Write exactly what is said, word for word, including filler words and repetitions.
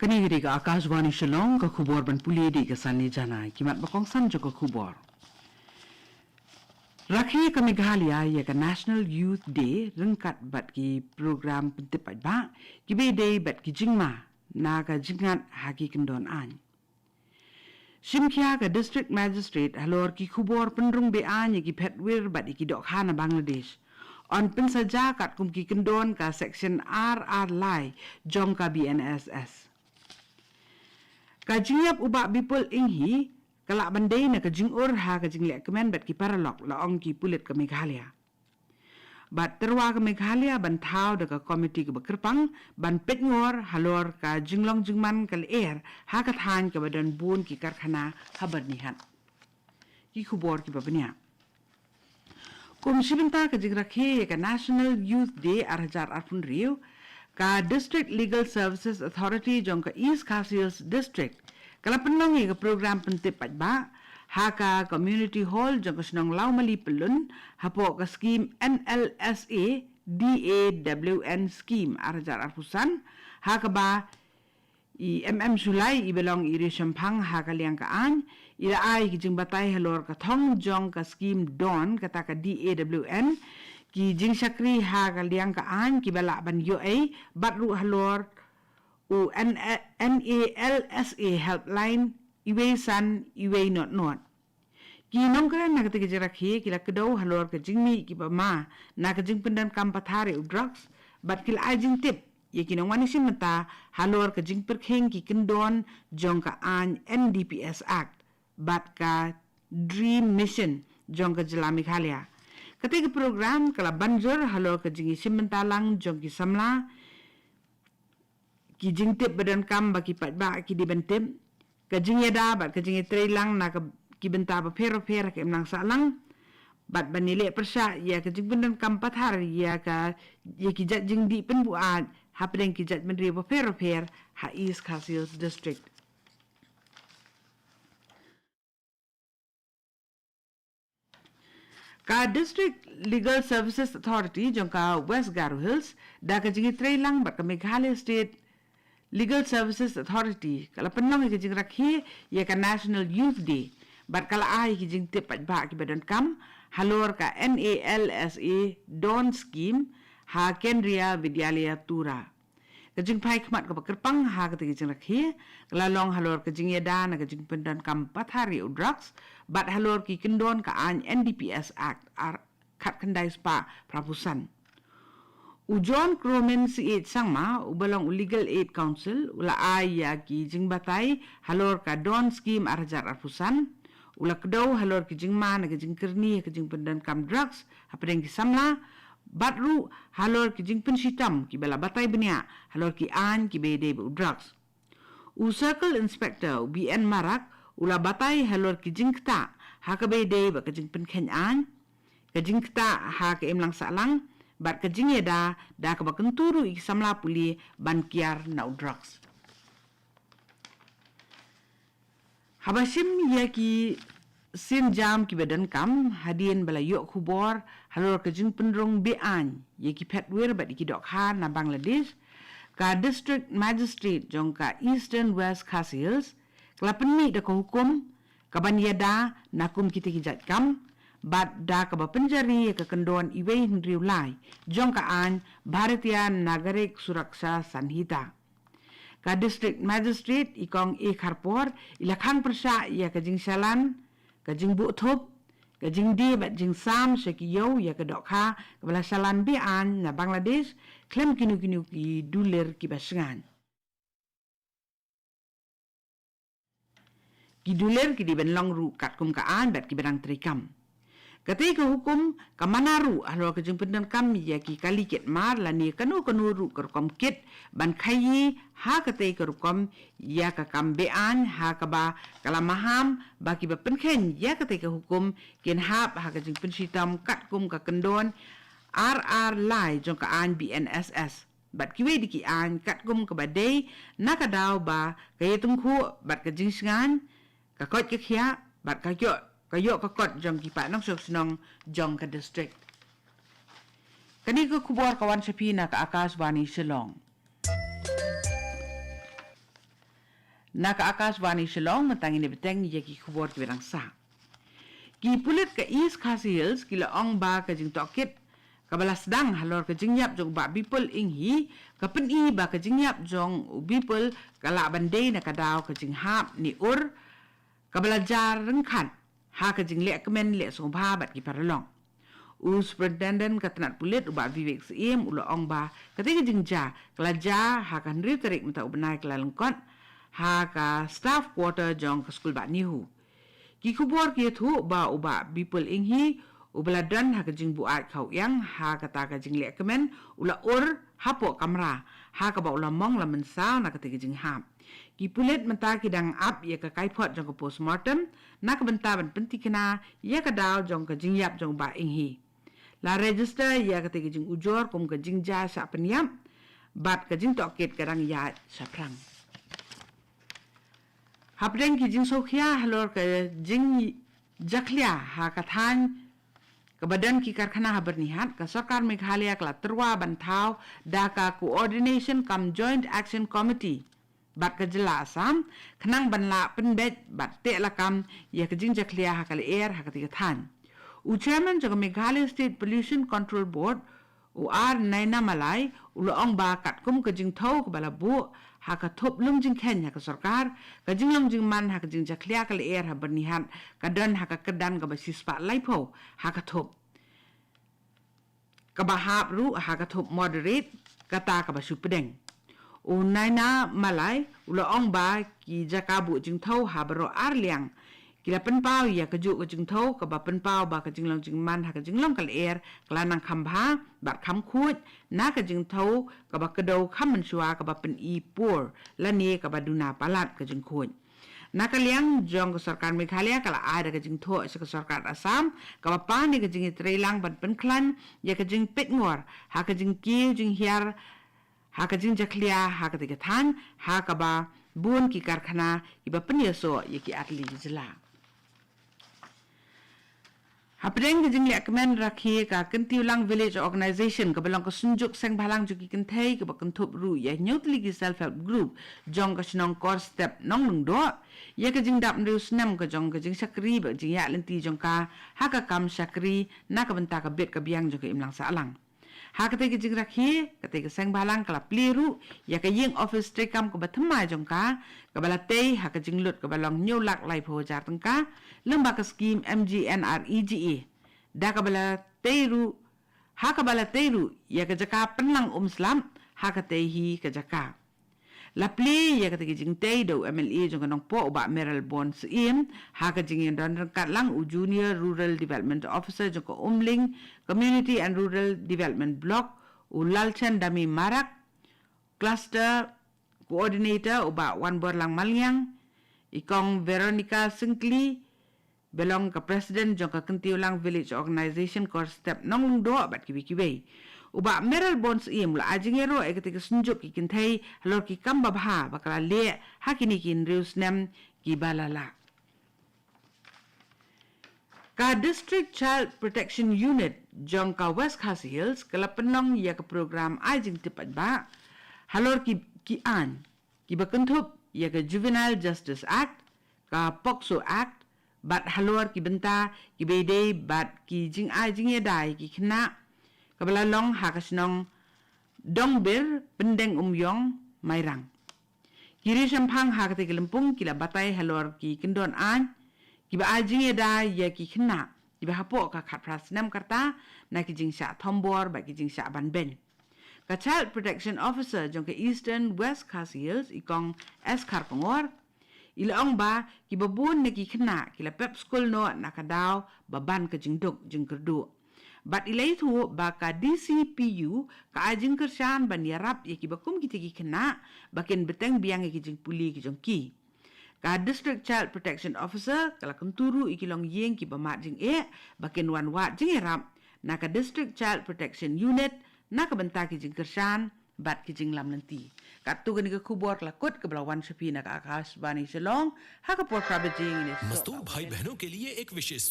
Kane ka dei ka Akashvani Shillong, ka khubor ban pule da ka Sanli Jana, ki mat ba kongsan jong ka khubor. Rakhe ka Meghalaya ïa ka National Youth Day ryngkat bad ki program pyntip paidbah, kiba dei bad ki jingma na ka jingngat ha ki kyndon aiñ. Shim khia ka District Magistrate halor ki khubor pynrung be-aiñ ïa ki phetwir bad ïa ki dohkha na Bangladesh. Yn pynsaja katkum ki kyndon ka Section ar ar lai jong ka B N S S. Ka jingïap u Bah Bipul Enghi ka lah ban dei na ka jingïoh ha ka jingleh kmen bad ki paralok, la ong ki pulit ka Meghalaya. Bad tyrwa ka Meghalaya ban thaw da ka komiti kaba kyrpang ban peit ngor halor ka jinglong jingman ka lyer ha ka thaiñ kaba don bun ki karkhana ha Byrnihat. Ki khubor kiba bniah. Kum shi bynta ka jingrakhe ïa ka National Youth Day ar hajar arphew hynriew, ka District Legal Services Authority jong ka East Khasi Hills District ka la pynlong ïa ka program pyntip paidbah ha ka Community Hall jong ka shnong Lawmali Pyllun, hapoh ka skim N L S A D A W N skim ar hajar arphew san, ha kaba i M M Shullai iba long i riewshemphang ha ka liang ka aiñ i la ai ki jingbatai halor ka thong jong ka skim DAWN, kata ka D A W N, ki jingshakri ha ka liang ka aiñ kiba lah ban ïoh ei, bad ruh halor u N-, N A L S A helpline iwei san iwei not not. Ki nongkren na kata ka jingrakhe ki la kdew halor ka jingmih kiba ma na ka jingpyndonkam pathar ïa u drugs, bad ki la ai jingtip ïa ki nongwan ïashim bynta halor ka jingpyrkhing ki kyndon jong ka aiñ N D P S Act bad ka DREAM Mission jong ka jylla Meghalaya. Kata ka program ka la ban jur halor ka jingïashim bynta lang jong ki samla, ki jingtip ba donkam ba ki paidbah ki dei ban tip, ka jingïada bad ka jingïatreilang na ka, ki bynta bapher bapher ha ka imlang sahlang, bad ban ïaleh pyrshah ïa ka jingpyndonkam pathar ïa ka, ïa ki jait jingdih pynbuaid hapdeng ki jaitbynriew bapher bapher ha East Khasi Hills District. Ka District Legal Services Authority jong ka West Garo Hills, da ka jingïatreilang bad ka Meghalaya State Legal Services Authority, ka la pynlong ïa ka jingrakhe ïa ka National Youth Day, bad ka la ai ki jingtip paidbah kiba donkam halor ka N A L S A DAWN scheme ha Kendriya Vidyalaya Tura. Ka jingphai khmat kaba kyrpang ha kata ka jingrakhe ka la long halor ka jingïada na ka jingpyndonkam pathar ïa u drugs, bad halor ki kyndon ka aiñ N D P S Act ar khatkhyndai spah phra phew san. U John Cromen C H Sangma, uba long u Legal Aid Counsel, u la ai ïa ki jingbatai halor ka DAWN scheme ar hajar arphew san, u la kdew halor ki jingma na ka jingkyrni ha ka jingpyndonkam drugs hapdeng ki samla, bad ruh halor ki jingpynshitom kiba la batai bniah halor ki aiñ kiba ïadei bad u drugs. U Circle Inspector, u B N Marak, u la batai halor ki jingktah ha kaba ïadei bad ka jingpynkheiñ aiñ, ka jingktah ha ka imlang sahlang, bad ka jingïada da kaba kyntu ruh ïa ki samla pule ban kiar na u drugs. Haba shim ïa ki sienjam kiba donkam, hadien ba la ïoh khubor halor ka jingpynrung be-aiñ ïa ki phetwir bad ïa ki dohkha na Bangladesh, ka District Magistrate jong ka Eastern West Khasi Hills ka la pynmih da ka hukum kaban ïada na kum kita ki jait kam, bad da kaba pynjari ïa ka kyndon iwei hynriew lai jong ka aiñ Bharatiya Nagarik Suraksha Sanhita. Ka District Magistrate, i Kong A Kharpor, i la khang pyrshah ïa ka jingshalan, ka jingbuhthup, ka jingdie bad jingsam sha ki ïew ïa ka dohkha kaba la shalan be-aiñ na Bangladesh, khlem kino kino ki dulir kiba shngaiñ. Ki dulir ki dei ban long ruh katkum ka aiñ bad kiba dang treikam. Katei ka hukum ka mana ruh halor ka jingpyndonkam ïa ki kali kit mar lane kano kano ruh ka rukom kit ban khaïi ha katei ka rukom ïa ka kam be-aiñ, ha kaba ka la maham ba kiba pynkheiñ ïa katei ka hukum kin hap ha ka jingpynshitom katkum ka kyndon ar ar lai jong ka aiñ B N S S bad kiwei de ki aiñ katkum kaba dei na ka daw ba ka ïatyngkhuh bad ka jingshngaiñ, ka koit ka khiah bad ka ïoh, ka ïoh ka kot jong ki paid nongshong shnong jong ka district. Kane ka khubor ka wan sha phi na ka Akashvani Shillong. Na ka Akashvani Shillong, mynta ngin ïa bteng ïa ki khubor kiba dang sah. Ki pulit ka East Khasi Hills ki la ong ba ka jingtohkit kaba la sdang halor ka jingïap jong u Bah Bipul Enghi ka pyni ba ka jingïap jong u Bipul ka lah ban dei na ka daw ka jinghap ne ur kaba la jar ryngkat ha ka jinglehkmen leh sngewbha bad ki paralok. U Superintendent ka tnat pulit u Bah Vivek Syiem u la ong ba katei ka jingjia ka la jia ha ka hynriew tarik mynta u bnai ka la lyngkot ha ka staff quarter jong ka skul Bah NEHU. Ki khubor ki ïathuh ba u Bah Bipul Enghi uba la don ha ka jingbuaid khawïang ha kata ka jinglehkmen u la ur hapoh kamra ha kaba u la mong la mynsaw na katei ka jinghap. Ki pulit mynta ki dang ap ïa ka kaiphod jong ka postmortem na ka bynta ban pyntikna ïa ka daw jong ka jingïap jong u Bah Enghi. La register ïa katei ka jingujor kum ka jingjia shah pynïap bad ka jingtohkit ka dang ïaid shaphrang. Hapdeng ki jingsngewkhia halor ka jingjakhlia ha ka thaiñ kaba don ki karkhana ha Byrnihat, ka sorkar Meghalaya ka la tyrwa ban thaw da ka Coordination cum Joint Action Committee bad ka jylla Assam khnang ban lah pynbeit bad teh lakam ïa ka jingjakhlia ha ka lyer ha katei ka thaiñ. U chairman jong ka Meghalaya State Pollution Control Board, u R Naina Malai, u la ong ba katkum ka jingthew kaba la buh ha ka thup lum jingkheiñ ha ka sorkar, ka jinglong jingman ha ka jingjakhlia ka lyer ha Byrnihat ka don ha ka kyrdan kaba shispah laiphew ha ka thup, kaba hap ruh ha ka thup moderate, kata kaba shu pdeng. U Naina Malai u la ong ba ki jaka buh jingthew ha baroh ar liang ki la pynpaw ïa kajuh ka jingthew kaba pynpaw ba ka jinglong jingman ha ka jinglong ka lyer ka la nang kham bha bad kham khuid na ka jingthew kaba kdew kham mynshuwa kaba pyni por lane kaba duna palat ka jingkhuid. Na ka liang jong ka sorkar Meghalaya ka la ai da ka jingthoh sha ka sorkar Assam kaba pan ïa ka jingïatreilang ban pynkhlaiñ ïa ka jingpeitngor ha ka jingkiew jinghiar ha ka jingjakhlia ha katei ka thaiñ ha kaba bun ki karkhana kiba pynïasoh ïa ki artylli ki jylla. Hapdeng ka jinglehkmen rakhe ka Kyntiewlang Village Organization kaba long ka synjuk seng bhalang jong ki kynthei kaba kynthup ruh ïa hynñiew tylli ki self help group jong ka shnong Korstep Nonglyngdoh ïa ka jingdap hynriew snem ka jong ka jingshakri bad jingïaid lynti jong ka ha ka kam shakri na ka bynta ka bit ka biang jong ka imlang sahlang. Ha katei ka jingrakhe, katei ka seng bhalang ka la plie ruh ïa ka ïing office treikam kaba thymmai jong ka kaba la tei ha ka jinglut kaba long hynñiew lak laiphew hajar tyngka lyngba ka skim M G N R E G A. Da kaba la tei ruh, ha kaba la tei ruh ïa ka jaka pynlang um slap ha katei hi ka jaka. La plie ïa katei ka jingtei da u M L A jong ka Nongpoh u Bah Mayralborn Syiem ha ka jingïadon ryngkat lang u Junior Rural Development Officer jong ka Umling Community and Rural Development Block u Lalchandami Marak, Cluster Coordinator u Bah Wanborlang Maliang, i Kong Veronica Syngkli, ba long ka President jong ka Kyntiewlang Village Organization Korstep Nonglyngdoh bad kiwei kiwei. U Bah Mayralborn Syiem u la ai jingïaroh ïa katei ka synjuk ki kynthei halor ki kam babha ba ka la leh ha kine ki hynriew snem kiba la lah. Ka District Child Protection Unit jong ka West Khasi Hills ka la pynlong ïa ka program ai jingtip paidbah halor ki, ki aiñ kiba kynthup ïa ka Juvenile Justice Act, ka POCSO Act, bad halor ki bynta kiba ïadei bad ki jingai jingïada ïa ki khynnah kaba la long ha ka shnong Dongbir, Pyndengumïong, Mairang. Ki riewshemphang ha katei ka lympung ki la batai halor ki kyndon aiñ kiba ai jingïada ïa ki khynnah kiba hapoh ka khatphra snem ka rta na ki jingshah thombor bad ki jingshah banbeiñ. Ka Child Protection Officer jong ka Eastern West Khasi Hills, i Kong S Kharkongor, i la ong ba kiba bun na ki khynnah ki la pep skul noh na ka daw ba ban ka jingduk jingkyrduh. Bad i la ïathuh ba ka D C P U ka ai jingkyrshan ban ïarap ïa kiba kum kita ki khynnah ba kin bteng biang ïa ki jingpule ki jong ki. Ka District Child Protection Officer ka la kyntu ruh ïa ki longïing kiba mad jingeh ba kin wan wad jingïarap na ka District Child Protection Unit na ka bynta ki jingkyrshan bad ki jinglamlynti. Katto kane ka khubor ka la kut kaba la wan sha phi na ka Akashvani Shillong ha ka por phra baje. Mzdoor bhai behnonke liye ek vishesh